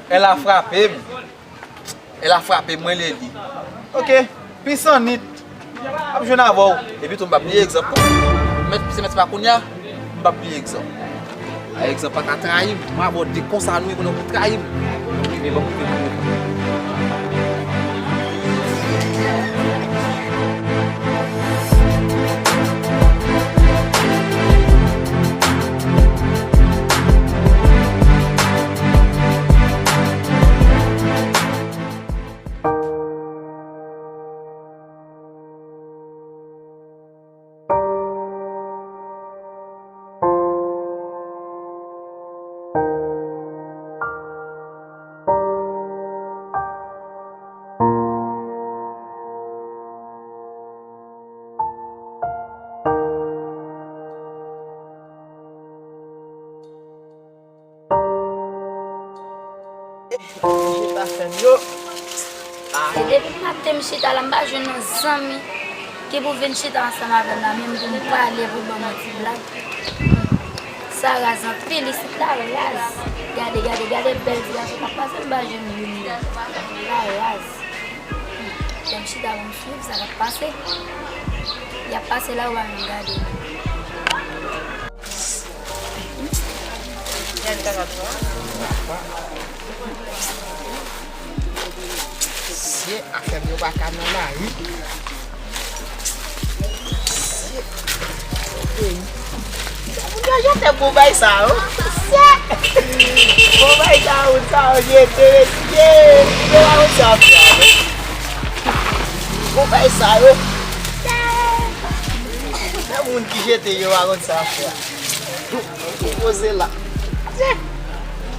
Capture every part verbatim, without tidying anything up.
Elle a frappé m. Elle a frappé m, mwen rele li. Ok, pisanit. M ap jwenn avè w. Epi tou, m p ap bliye egzanp. Mèt, se mèt, se pa kounye a, m p ap bliye egzanp. A, egzanp pa ka trayi m. Mwen avè w de konsa nou ye, konnen w pou trayi m. Rive, ban m rive, ban m rive. Jeta fè m yo. Se depi maten m chita la, m pa jwenn yon zanmi ki pou vin chita ansanm avè m la, menm pou m pale, pou ban m yon ti blag. Sa raz anpil, isit la raz. Gade, gade, gade bèl ti gason k ap pase, m pa jwenn youn. La raz. Lè m chita pou m swiv sa k ap pase. Y ap pase la, ou pa menm gade. Mesye, afè m yo pa ka nòmal, wi. Mesye, peyi. Sa moun yo jete pou bay sa yo. Mesye. Pou bay sa moun sa yo jete, mesye. Yo pa konn sa fè, wi. Pou bay sa yo. Sa moun ki jete yo pa konn sa fè. Poze la.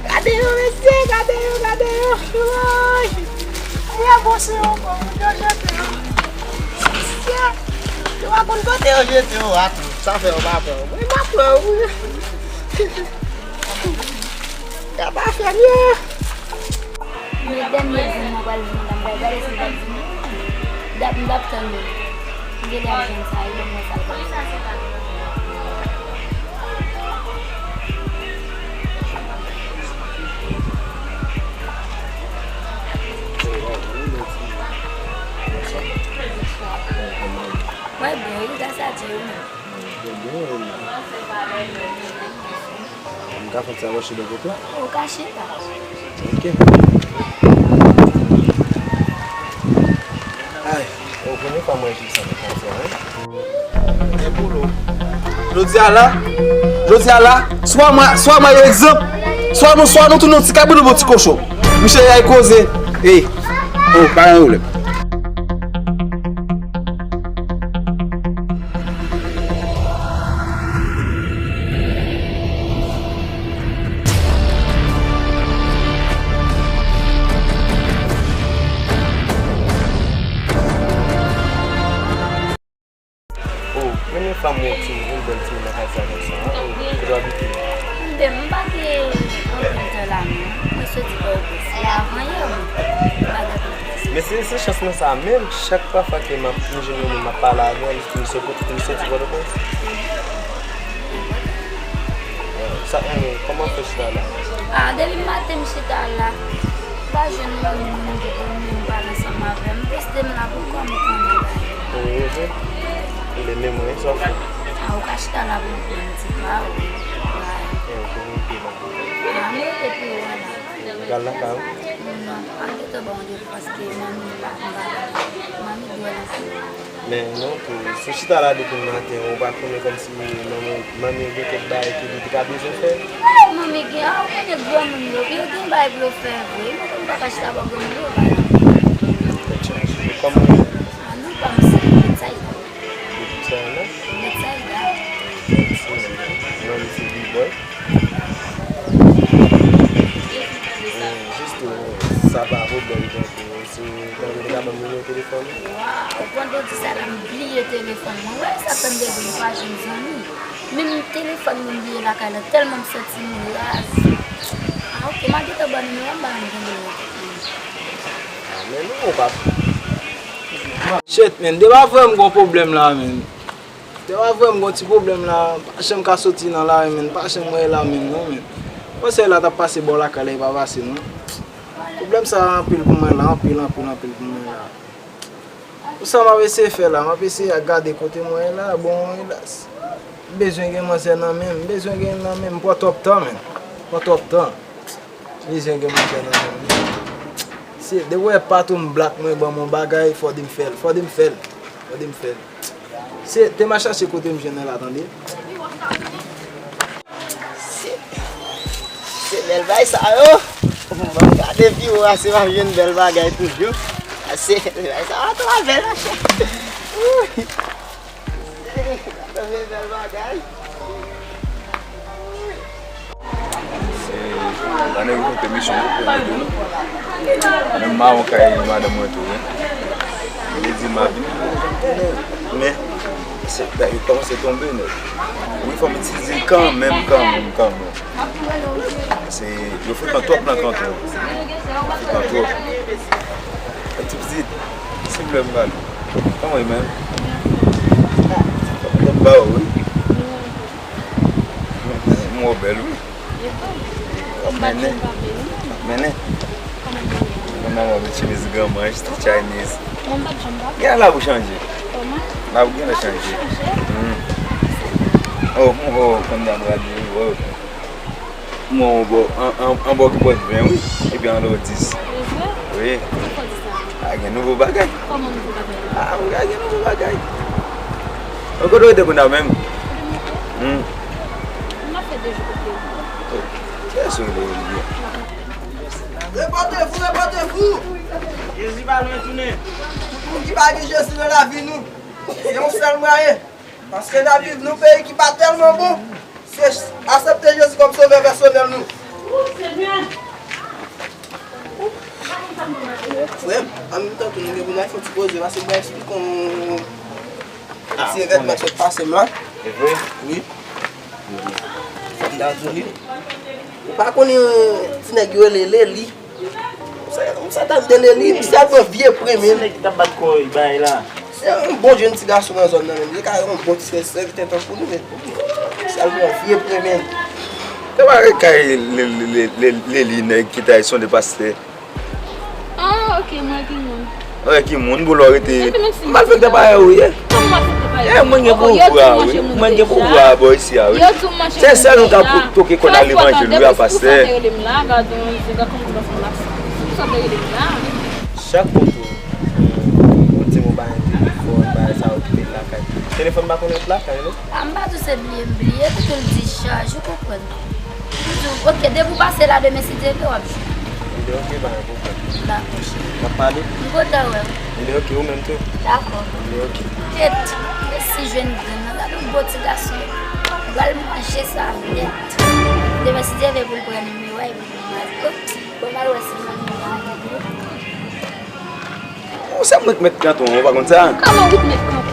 Gade yo, mesye, gade yo, gade yo. Woy! Mwen bon se yo, bon, moun yo jete yo. Mesye, yo pa konn kote yo jete yo a tou. Sa fè yo pa pran yo. Mwen pa pran yo. Yo pa fè m yo. Men dènye di m nan pral di m, m pral gade si l pral di m. Dat m t ap tann li. M genlè ap jwenn sa, e ban m wè sa l pral di. Mwen byen, wi, gras a Dye, wi. Mwen byen, wi. M ka fè ti apwoche bò kote w? Ou ka chita. Ok. Ay, o, premye fwa m wè jis sa konsa, wi. E boulou. Jodi a la, jodi a la, swa mwen, swa mwen egzanp, swa nou, swa nou tounen yon ti kabrit oubyen yon ti kochon. Miche ay koze. Ey. O, pa gen pwoblèm. O, premye fwa m wè yon timoun, yon bèl timoun nan katye a konsa, o, kote w abite? M te, m pa te anpil tan la non. Mwen soti Pòtoprens. Se avan yè, wi. M pa gen anpil tan. Men se, se chans mwen sa menm, chak fwa ke m ap, m jwenn yon moun, m ap pale avè l, li soti, li soti Pòtoprens. Sa, eh, kòman w fè chita la? A, depi maten m chita la. M pa jwenn yon moun ki pou vin pale ansanm avè m. M poste m la pou kò m konnen bagay. Ou reve? Ou de memwa, sa w fè? A, ou ka chita la pou m pran ti pa, wi. Wi. Eh, ou pou monte la. A, m rete pi wo la. Pral lakay ou? Non, pa gentan ba w randevou paske manmi pa, m pa, manmi dwe lakay. Men non, tou, si w chita la depi maten, ou pa konnen kòmsi manmi, manmi gen kèk bagay ke li te ka bezwen fè? Ay, manmi gen, a, ou konnen granmoun yo, yo gen bagay pou yo fè vre. Mwen konn pa ka chita bò granmoun yo, bagay. Tèt chaje. Kòman ou ye? A, non, pa m se Betsaida. Betsaida? Betsaida. Manmi se B-boy. Jis tou, sa pa pwoblèm, tankou, si w ta vle, w ka ban m nimewo telefòn ou. Waw, pandan w di sa la, m bliye telefòn mwen. Wè, sa fè m te di m pa jwenn zanmi. Menm telefòn mwen bliye lakay la, tèlman m santi m raz. A, ok, m a gentan ba w nimewo m, ba m nimewo telefòn mwen. A, men non, ou pa. Shit, men, depi avè m gon pwoblèm la, men. Te w a vrèman gon ti pwoblèm la, pa janm ka soti nan lari, menn, pa janm wè la menm non, menn. Panse la t ap pase bò lakay la, li pa pase non. Pwoblèm sa a anpil pou mwen la, anpil, anpil, anpil pou mwen la. Pou sa m ap eseye fè la, m ap eseye gade kote mwen ye la, bon, e la, m bezwen gen manzè nan men m, m bezwen gen nan men m, m pran twòp tan, menn. M pran twòp tan. M bezwen gen manzè nan men m. Se, depi w wè patwon m blak mwen ban m yon bagay, fò di m fè l, fò di m fè l, fò di m fè l. Se, te m al chache kote m jwenn nan la, tande. Se, se bèl bagay sa yo. Ban m gade pi wo a, se m ap jwenn bèl bagay toujou. Se bèl bagay sa yo, twò bèl, monchè. Wi. Gade bèl bagay. Se, la nèg yo fè pèmisyon pou pran de nou. Menm mawon kay madanm mwen tou, wi. Li di m ap vini, men se, bagay yo kòmanse tonbe nèt. Wi, fò m itilize kanmenm, kanmenm, kanmenm. Se, yo foutan twòp nan kanton. Foutan twòp. Ti pitit, silvouplè, m pale. Kòman w ye menm? Fòk mwen ba w, wi. M wè w bèl, wi. W ap mennen. W ap mennen. Mwen nan mwen chemiz gran manch, ti Chinese. Gen la pou chanje. La pou gen la chanje. Hmm. Oh, oh, konn nan rad, wi. Oh. Mwen anbò, an, an, anbò ki bòt ven, wi. Epi anlè dis. Wi. Sa gen nouvo bagay. Kòman nouvo bagay? Ah, wi, gen nouvo bagay. Ou kote w rete kounye a menm? Hmm. M ap fè de jou kote w. Kiyès ou rele Olivier? Repòte vou, repòte vou! Jezi pa lwen tounen. Pou moun ki pa gen Jezi nan lavi nou, se yon sèl mwayen. Paske n ap viv nan peyi ki pa tèlman bon, se asepte Jezi kòm sovè pèsonèl nou. Frè m, an menm tan tou, nou gen pou n al fè yon ti koze, paske mwen eksplike yon ti evènman ki sot pase m la. Se vre? Wi. Fòk m ta di w li. Ou pa konnen ti nèg yo rele Leli? Ou sa, ou sa ta vle li, misye al pran vye pren, men. Nèg ki t ap bat kò, li bay la. Se yon bon jèn ti gason nan zòn nan, men. Li ka yon bon ti sèvis tankou nou, men. Misye al pran vye pren, men. Se pa kay Leli, Leli, Leli, nèg ki ta sonde pastè. Ah, ok, mwen ki moun. Wè ki moun pou lò rete. Epi menm si malfektè pa ou ye. Kòman malfektè pa ou ye? Eh, mwen gen pouvwa, wi. Mwen gen pouvwa bò isi a, wi. Yo di w manche moun deja. Se sèl nou ka toke kò nan levanjil, wi, a pastè. Chak foto, eh, ou di m ou pa gen telefòn, bagay sa yo kite l lakay. Telefòn pa konn ret lakay, non? Ah, m pa di w se bliye m bliye, tou l dichaj, ou konprann. M di w, ok, depi w pase la demen, si Dye vle, w ap jwenn. Li di ok, pa gen pwoblèm. Dakò, cheri. N ap pale? M kontan wè w. Li di ok, ou menm tou? Dakò. Li di ok. Tèt, mesi jwenn grenn nan, gade yon bon ti gason. M pral manje sa nèt. Demen, si Dye vle, pou l pran nimewo a, epi pou l manje. Bon, m al wè si m nan nimewo a. Ou se mwen k mèt kanton an, ou pa konn sa? Kòman ou t mèt kanton an?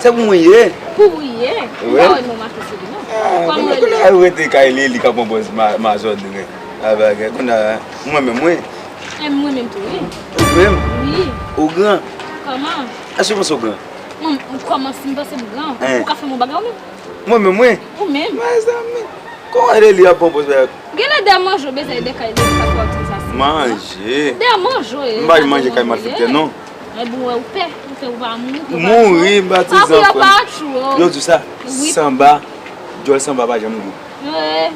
Se pou mwen ye. Pou ou ye? M pa wè non make sou li non. Ah, kòman kounye a ou rete kay li, li ka pran pòz ma-, majò dren. A bagay, kounye a, mwen menm, wi. E mwen menm tou, wi. Ou menm? Wi. Ou gran? Kòman? Èske ou panse ou gran? Mwen, kòman si m panse m gran? Hein? Ou ka fè m yon bagay ou menm? Mwen menm, wi. Ou menm? Mezanmi. Kòman Leli ap pran pòz bagay? Genlè dè manje w bezwen de kay Leli sa fè w di sa se. Manje. Dè manje w ye. M pa manje kay malfektè non. Ebyen ou wè ou pè, ou pè ou pa mouri, ou pè ou pa tchou. Mouri, m pa ti zanfan. Yo di w sa, sanba, djòl sanba pa janm gou. Wi.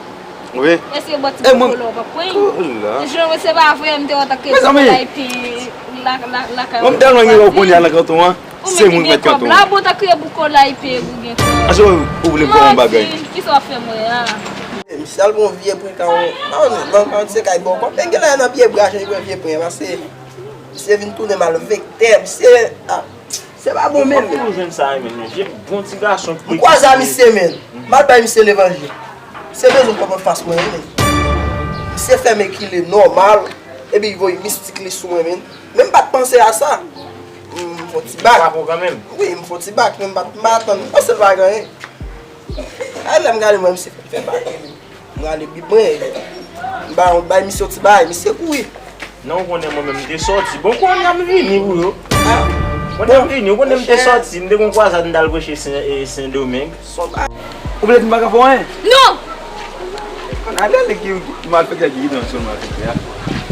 Wi. Èske bò ti koko la ou p ap pran? Jan se pa vre, m te wè w ta kay Boukola epi la, la, lakay ou. Mwen m tèlman gen wè w kounye a nan kanton an. Se moun k mèt kanton an. Ou menm ki gen kòb la, bon, ta kriye Boukola epi ou gen kòb. Aso ou vle m fè yon bagay? Manti, kisa w ap fè m wè a? Misye al pran vye pren kay, pa konn, pa konn se kay bò kòb. Men genlè nan pye bra, jan li pran vye pren, paske misye vin tounen malfektè. Misye, ah, se pa bon menm. Ou jwenn sa, men, men, se bon ti gason. M kwaze a misye, men. M al bay misye levanjil. Misye bezwen kòb anfas mwen, men. Misye fè m ekile nòmal, epi li voye mistik li sou mwen, men. Men m pa t panse a sa. M fè yon ti bak. Ou pa pran kanmenm? Wi, m fè yon ti bak, men m pa t, m pa t atann. M panse l pa gen anyen. Ay, lè m gade mwen, misye fè bak. M rale bib mwen. M ba, m bay misye yon ti bagay, misye kouri. Non, ou konnen mwen menm m te sòti. Bon, kounye a m vini pou yo. Ah. Kounye a m vini, ou konnen m te sòti. M te gon kwazad m t al preche Sen, e, Sen Domeng. Ou vle di m pa ka fè anyen? Non! Kounye a lè ki malfektè ki kite m sou malfektè a.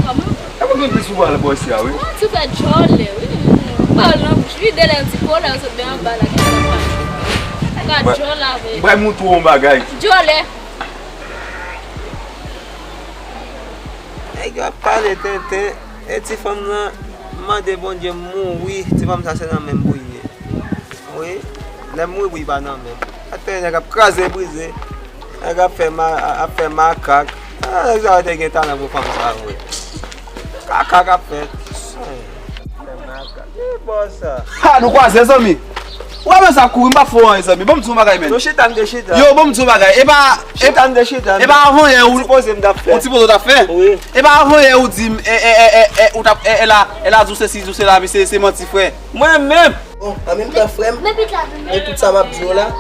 E pou gen plis pou pale bòs ya, wi. Mwen ti fè djòlè, wi. Pale nan bouch, wi, de lè ti kolè, sot de anba la, ki sa pa. Ka djòlè avè. Bay moutou yon bagay. Djòlè. Nèg yo ap pale tenten, e ti fanm nan mande Bondye mouri, ti fanm sa se nan menm pou l ye. Wi, lè m wi, wi, pa nan menm. Atè nèg ap kraze brize, nèg ap fè ma, ap fè makak. Ah, nèg sa yo te gen talan pou fanm sa vre. Kaka k ap fèt. Fè makak. Ki bò sa? Ha, nou kwaze, zanmi. Ou wè men sa kouri, m pa fè w anyen, zanmi. Bon, m di w bagay, men. Nou chita, m te chita. Yo, bon, m di w bagay. E pa, e, chita, m te chita. E pa avan yè ou, ou ti poze m t ap fè. Ou ti poze w t ap fè? Wi. E pa avan yè ou di m, e, e, e, e, e, ou t ap, e, e la, e la di w sesi, di w sela, men se, se manti, frè. Mwen menm. Bon, an menm tan, frè m, men tout sa m ap di w la,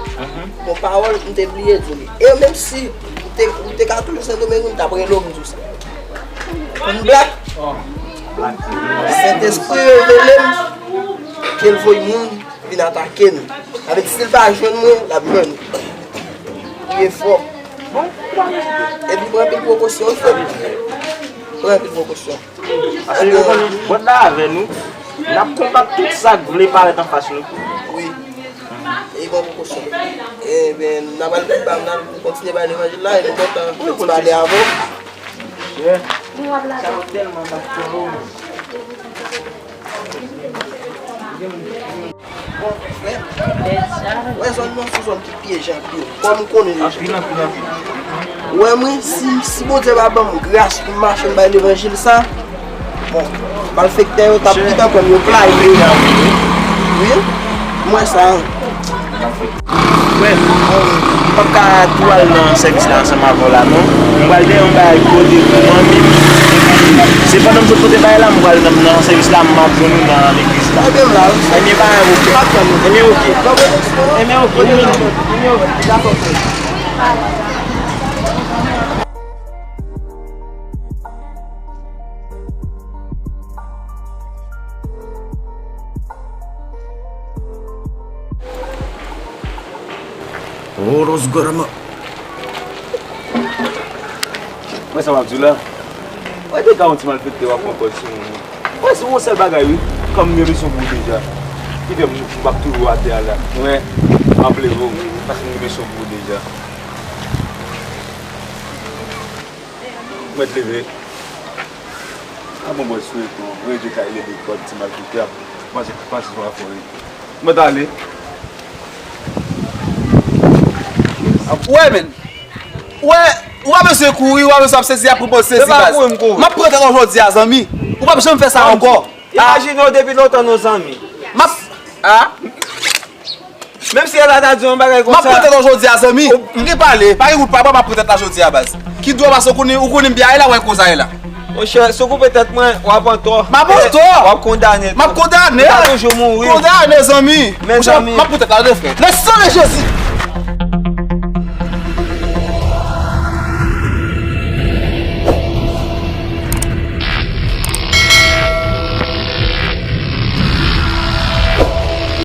bon, pawòl, m te bliye di w li. E menm si ou te, ou te ka toujou Sendomeng, m t ap rele w, m di w sa. Konn blak? Sentespri revele m ke l voye moun vin atake n. Sa vle di, si l pa jwenn mwen, l ap jwenn ou. Priye fò. Epi pran anpil prekosyon, frè m. Pran anpil prekosyon. Paske yo konnen bòt la avè nou, n ap konbat tout sa k vle parèt anfas nou. Wi. E pran prekosyon. Ebyen, n ap al pi ba, n ap kontinye bay levanjil la, e nou kontan pale avè w. Yeah. Sa yo tèlman bat kò yo. Bon, frè m. Wè zòn nan se zòn ki pyeje anpil. Kòm ou konnen deja. Anpil, anpil, anpil. Wè mwen, si, si Bondye pa ban m gras pou m mache m bay levanjil sa, bon, malfektè yo t ap pita pran m, yo playe m deja. Wi, m wè sa. Frè m, m p ap ka tou al nan sèvis la ansanm avè w la non. M pral dèyè yon bagay kote pou manmi m. Epi, se pandan m sot pote bagay la, m pral nan, nan sèvis la, m ap jwenn ou nan legliz la. Ebyen, m la wi. Ebyen, pa gen pwoblèm. M ap tann ou. Ebyen, oke. Ebyen, oke. Ebyen, oke. Dakò, frè. Oros grama. Mwen sa w ap di w la. Wè dega yon ti malfektè w ap pran kòd sou moun. Wè se yon sèl bagay wi. Kòm m gen misyon pou ou deja. Ki fè m, m p ap toujou atè a la. Wè, m ap leve w. Paske m gen misyon pou ou deja. Mwen t leve. A bon bòs sou ekran. Mwen je kay leve kòd ti malfektè a. Panse, panse se yon afè wi. Mwen t ale. Wè, men. Wè, ou pa bezwen kouri, ou pa bezwen ap sezi, ap pran sezi, baz. M ap pran tèt ou jodi a, zanmi. Ou p ap janm fè sa ankò. Imajine w depi lontan nou zanmi. M ap, a? Menm si Ella ta di yon bagay konsa. M ap pran tèt ou jodi a, zanmi. M gen pale, pa gen kout pa bwa, m ap pran tèt la jodi a, baz. Ki dwa pase ou konnen, ou konnen m byen ale la, wè koz a ye la. Monchè, si w koupe tèt mwen, w ap an tò. M ap an tò. W ap kondane tou. M ap kondane. Ou ka toujou mouri. Kondane, zanmi. Men zanmi. M ap pran tèt la, tande, frè. Le sang de Jésus.